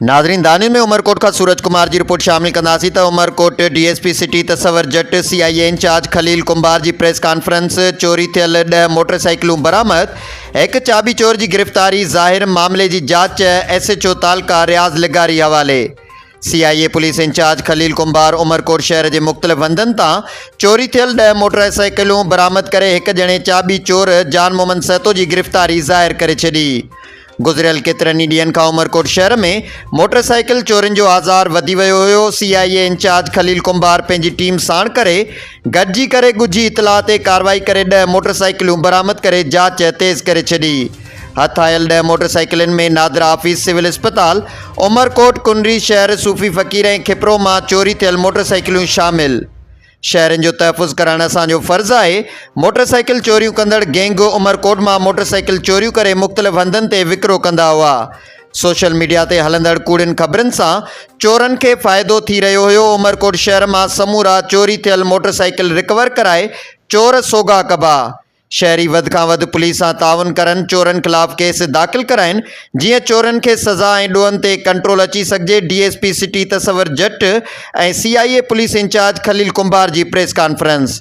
ناظرين دانين ۾ عمرڪوٽ کان سورج ڪمار جي رپورٽ شامل ڪنداسين ته Umerkot D S P city Tasawar Jat C I A incharge Khalil Kumbhar جي پريس ڪانفرنس چوري ٿيل ڏهه موٽر سائيڪلون برآمد هڪ چاٻي چور جي گرفتاري ظاهر معاملي جي جاچ ايس ايڇ او تعلقه رياض لغاري حوالي C I A police incharge Khalil Kumbhar Umerkot شهر جي مختلف هنڌن تان چوري ٿيل ڏهه موٽر سائيڪلون برآمد ڪري هڪ ڄڻي چاٻي چور جان محمد سهتو جي گرفتاري ظاهر ڪري ڇڏي. گذريل ڪيترن ئي ڏينهن کان عمرڪوٽ شهر ۾ موٽر سائيڪل چورين جو آزار وڌي ويو هيو، C I A incharge Khalil Kumbhar پنهنجي ٽيم ساڻ ڪري گڏجي ڪري ڳجهي اطلاع تي ڪارروائي ڪري ڏهه موٽر سائيڪلون برآمد ڪري جاچ تيز ڪري ڇڏي. هٿ آيل ڏهه موٽر سائيڪلن ۾ نادرا آفيس، سول اسپتال، عمرڪوٽ، ڪنري شهر، صوفي فقير ۽ کپرو مان چوري ٿيل موٽر سائيڪلون شامل. شهرين جو تحفظ ڪرڻ اسان جو فرض آهي، موٽر سائيڪل چوريون ڪندڙ گينگ عمرڪوٽ مان موٽر سائيڪل چوريون ڪري مختلف هنڌن تي وڪرو ڪندا هئا، سوشل ميڊيا تي هلندڙ ڪوڙين خبرن سان چورن کي فائدو ٿي رهيو هيو، عمرڪوٽ شهر مان سمورا چوري ٿيل موٽر سائيڪل رڪور ڪرائي چور سوگها ڪبا. شهري وڌ کان وڌ پوليس سان تعاون ڪرن، چورن خلاف ڪيس داخل ڪرائين، جيئن چورن کي سزا ۽ ڏوهن تي ڪنٽرول اچي سگهجي، D S P city Tasawar Jat ۽ C I A police incharge Khalil Kumbhar جي پريس ڪانفرنس.